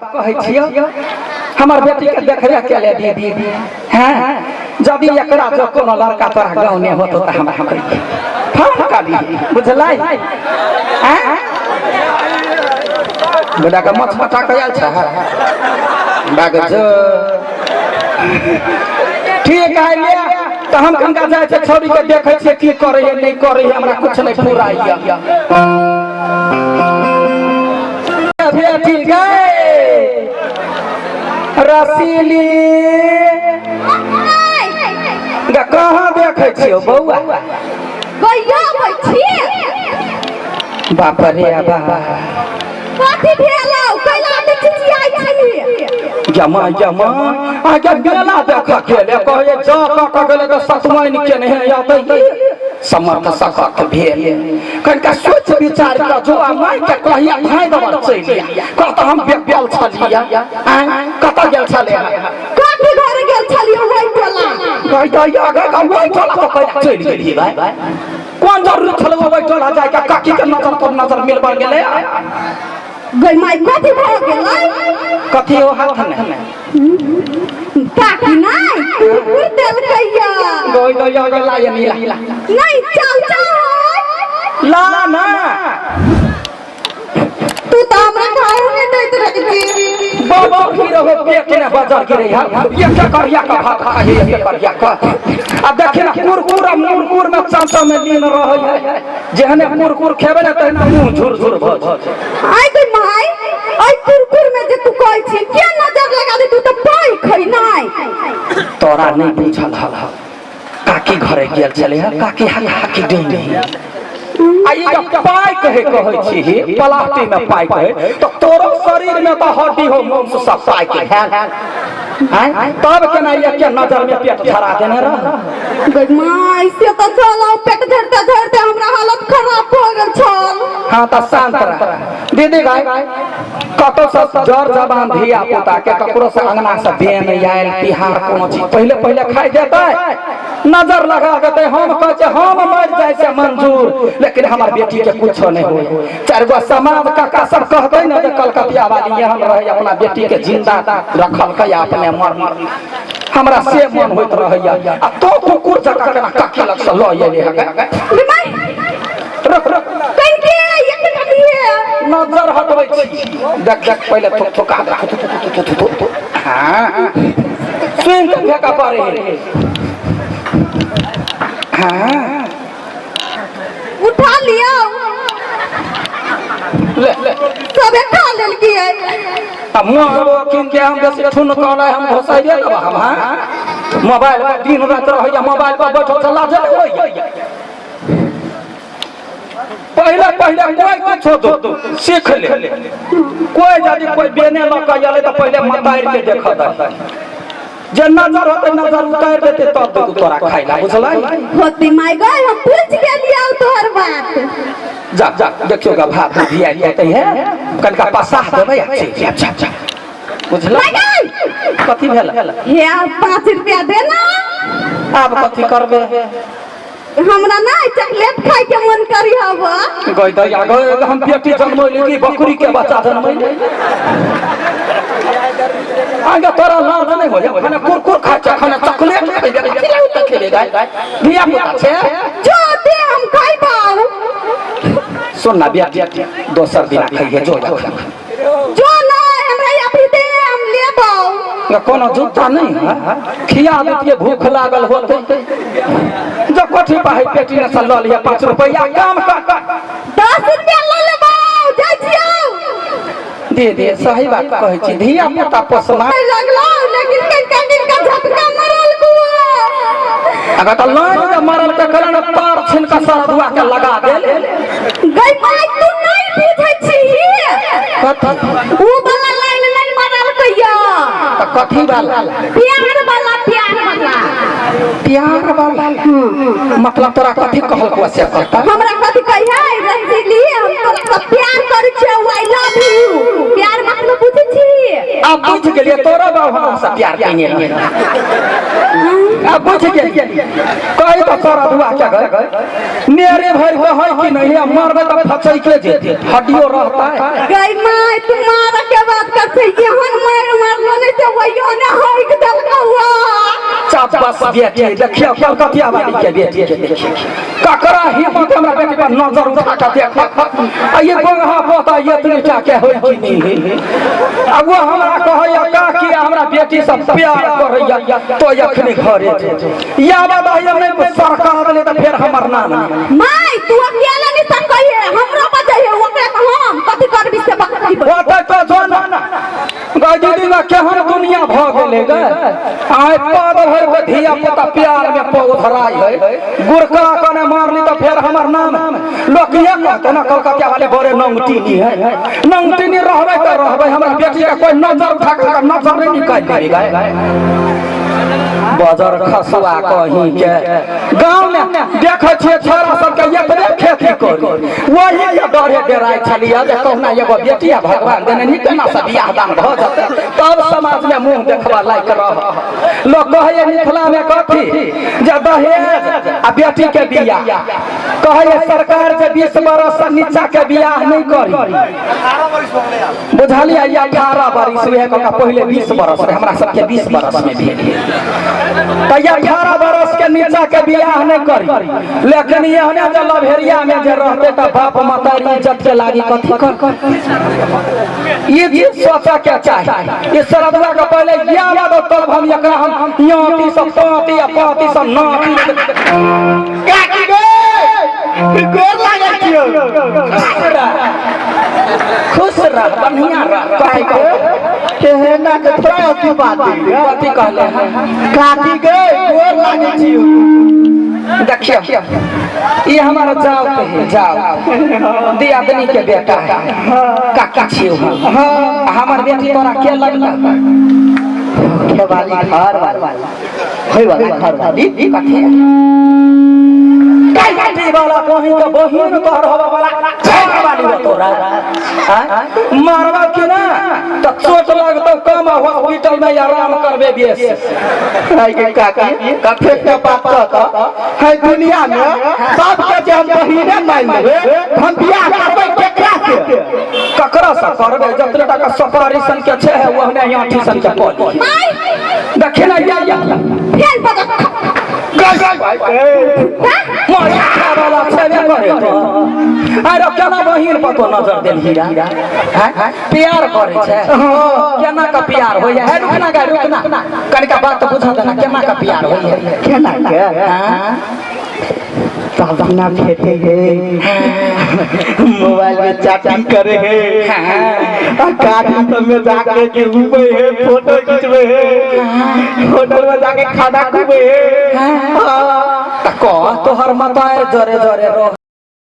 कहै छियौ हमर बेटी के देखबे केले दीदी हैं यदि एकरा जो कोनो लड़का तोरा गाँव नहि होतो तऽ हमरा कहिए फोन कर दी बुझलै हैं बेटा के मछ मटा के आयल छै बाग जो ठीक है ले तऽ हम कनका जाइ छै छौड़ी के देखै छियै की करै है नहि करै है हमरा कुछ नहि फुराइया बेटी गए रसीली गा कहाँ देखै छियौ बौआ गैया बैठी बाप रे बाप कथी भेलौ कैला एते चिचियाइ छी जमा जमा आगे मेला देख गेले कहे जा कऽ गेले तऽ सतमैन के नहीं अतै समर्थ सकत भेल कनिका सोच विचार कऽ जो आ माय के कहिया भाई दबर चलि कत हम बेकल छलिया आँय कतऽ गेल छलै कथी घर गेल छलियै ओहि टोला कहि दैया गे का ओहि टोला तो कहिया चलि गेली भाई कोन जरूरी छलै ओहि टोला जाय के काकी के नजर पर नजर मिलबा गेलै गै माय कथी भऽ गेलै कथी हो हाथ ने काकी नहि कुकुर देलकैया गई दैया गे लाय नीला नहीं चल चल ला ना तू तो हमरा खाए नहीं दैत रही छी बाबा की रहो पेट ने बाजार के रही ये क्या करिया का भात खाई ये करिया का आ देखी ना कुरकुर आ मुरकुर में चांचा में लीन रहे है जेहने कुरकुर खेबे ना तहने मुंह झुर झुर भ जाय आइ गई माय आई कुरकुर में जे तू कहै छी के नजर लगा दे तू तो पाई खै नहीं तोरा नहीं बुझल हल काकी घरे गेल छलै हँ काकी हाक हाकी डोनी आ ई जे पाइ कहे कहै छी प्लास्टिक में पाइ कहे तो तोरो शरीर में तो हड्डी हो मांस सब पाइ के है आँय? तब केना एके नजर में पेट धरा देने रह गई माय से तो चलो पेट झड़ते झड़ते हमरा हालत खराब हो गेल छल हाँ तऽ शांत रह दीदी भाई कतौ से जर जबान धिया पुता के ककरो से अंगना से बेन आयल तिहार कोनो चीज पहिले पहिले खाइ देतै नजर लगा देतै हम कहै छियै हम मरि जाइ से मंजूर लेकिन हमर बेटी के कुछो नहि होय चारि गो समाज काका सब कहतै ने जे कलकतिया वाली एहन रहै अपना बेटी के जिंदा रखलकै आ अपने मर हमरा से मन होइत रहैया आ तो कुकुर जकाँ केना काकी लग से लऽ एलै हँ रे माय रख रख कनके एक कनिए नजर हटबै छी देख देख पहिले थुक थुका दे थु थु थु थु थु थु हाँ सुनि कऽ फेंकऽ पड़े हाँ उठा लियो ले ले सबे खा लेलकिए आ मोहरो कीन के हम बेसी ठुन कहलै हम घोसाइए देब हम हाँ मोबाइल पर दिन राति रहैया मोबाइल पर बैठल से लाज नहि होइया पहिले पहिले कोई कुछो दो सीख ले कोई यदि कोई बेने लऽ कऽ एलै तऽ पहिले मतारि के देखऽ दही जे नजर होतै नजर उतारि देतै तब देतौ तोरा खाइ ला बुझलै होती माय गई हम पूछ गेलियौ तोहर बात जा जा देखियौ गा भात भी आयल होतै है कनिका पसाह देबै आ चलि जायब जा जा बुझलै माय गई कथी भेल हे आब 5 रुपया दे ना। आब कथी करबै? हमरा ना चॉकलेट खाए के मन करी हवा। गई दैया गई, हम बेटी जनमैली कि बकरी के बच्चा जनमैली? आगे तोरा लाज नहीं होय? खाना कुरकुर खाय छै, खाना चॉकलेट खैबे, कथी लए ओते खेबे गाय? धिया पुता छै। जो दे हम खाइबाऊ। सुन ना बेटी, दोसर दिना खैहे, जो जो। जो ना हमरा अभी दे, हम लेबाऊ। ना कोनो जूता नहीं है, खिया देतिए, भूख लागल होते। जो कोठी पाही पेटी ने से लऽ लिहे 5 रुपैया, काम कर। 10 रुपया लऽ लेबाऊ, जाइ छियौ। दे दे, सही बात कहै छी, धिया पुता पोसना। नहीं लगलो, लेकिन कनिका कनिका झटका मरल कुआ। अगर तऽ लाइन के मारल के कारण तार छीन कऽ सरदुआ के लगा देल। गई माय, तू नहीं बुझै छी। कथी? ऊ वाला लाइन नहीं मरल कहिया। तऽ कथी वाला? प्यार वाला, प्यार वाला। प्यार वाला मतलब तोरा कथी कहलको से कहता? हमरा कथी कही है रसीली, हम तोरा से प्यार करै छियौ, I love you. प्यार मतलब बुझै छी? आब बुझि गेलियै तोरो बाप हमरा से प्यार कयने रहै। आब बुझि गेलियै। कही तऽ तोरा दुआ के गए नेरे भरि के है कि नहीं, आ मरबै तऽ फसैके जेतै, हड्डियो रहतै। गई माय, तू मार के बात कर छै, एहन मार मारलो नहीं ते वहियो ने हक देलकौ। चाप बस बेटी, देखियो कलकतिया वाली के बेटी के देखियो, ककरा हिम्मत हमरा बेटी पर नजर उठा के देख। आ ये गोंगहा पोता ये तनी के होय कि नहीं। आ वो हमरा कहैया काकी हमरा बेटी सब प्यार करैया, तो अखनी घरे जे या बाबा हम नहीं सरकार देले तऽ फेर हमर नाम नहीं। माय, तू अकेला नहीं सकैहे, हमरो बजै है ओकरा, तऽ हम कथी करबी से बकरी। होतै तो जो ना गै दीदी गा, केहन दुनिया भऽ गेलै गै। आइ पद भरि के धिया पुता प्यार में पौधराइ है, गुरका कने मारली तऽ फेर हमर नाम लोक इहे कहतै ना, कलकतिया वाले बड़े नंगटीनी है। नंगटीनी रहबै तऽ रहबै, हमरा बेटी के कोई नजर उठा के नजर नहीं निकालि देबै गै। बजर खसुआ कहीं के गाँव में देखै छियै छोरा सबके एतबे खेती करी, वही के डरे डराइ छलियै जे कहुना एगो बेटी आ भगवान देने नीक केना से बियाह दान भऽ जेतै, तब समाज में मुँह देखबा लायक रह। लोक कहैया मिथिला में कथी जे दहेज आ बेटी के बियाह। कहैया सरकार जे 20 बरस से नीचा के बियाह नहीं करी, बुझलियै? 18 बरिस उएह कऽ पहिले 20 बरस रहे, हमरा सबके 20 बरस में भेल तऽ 18 बरस के नीचा के बियाह नहीं करी। लेकिन एहने जे लभेरिया में जे रहते तऽ बाप महतारी इज्जत के लागी कथी कर, ये चीज सोचा के चाही। ये सरदुआ के पहले या दो तब हम एकरा हम याती सब पाती आ पाती सब नाती। काकी गे, गोर लागै छियौ। खुश रह, खुश रह, बढ़िया रह। कथी कह केहना के थोड़ा अथी बात है। कथी कहले हैं? काकी गे, गोर लागै छियौ। देखियो, ये हमारा जाओ है, जाओ दियादनी के बेटा है, काका छियो हम। हमार बेटी तोरा के लगला? होखे वाली घर वाली, होय वाला घर वाली। कथी बेटी वाला कहीं के बहिन तोहर होबे वाला घर वाली हो तोरा? आँय? मारबा कि ना तऽ चोट लगतौ कम, हॉस्पिटल में आराम करबे बेस। है के काकी, कथे के बात कहत है? दुनिया में सबके जे हम बहिने मान लेबै, हम बियाह करबै केकरा से? ककरा से करबे? जतने टाका सफारी सन के छै है, ओहने आठी सन के कऽ। माय, देखी ना या या फेर बजत। मारे खाय वाला छेबे करे तो। अरे केना बहिन पर तो नजर देलही रा? हैं? प्यार करे छै, केना का प्यार होइए है? रुकना गा, रुकना, कनिका बात बुझा देना, केना का प्यार होइए? केना के? हाँ? साबना भेटे है, मोबाइल में चैटिंग करे है, आ गाड़ी सब में जाके के घूमे है, फोटो खिंचवे है, होटल में जाके खाना खुबे है। हाँ। तऽ कह तोहर मतार जरे जरे रह।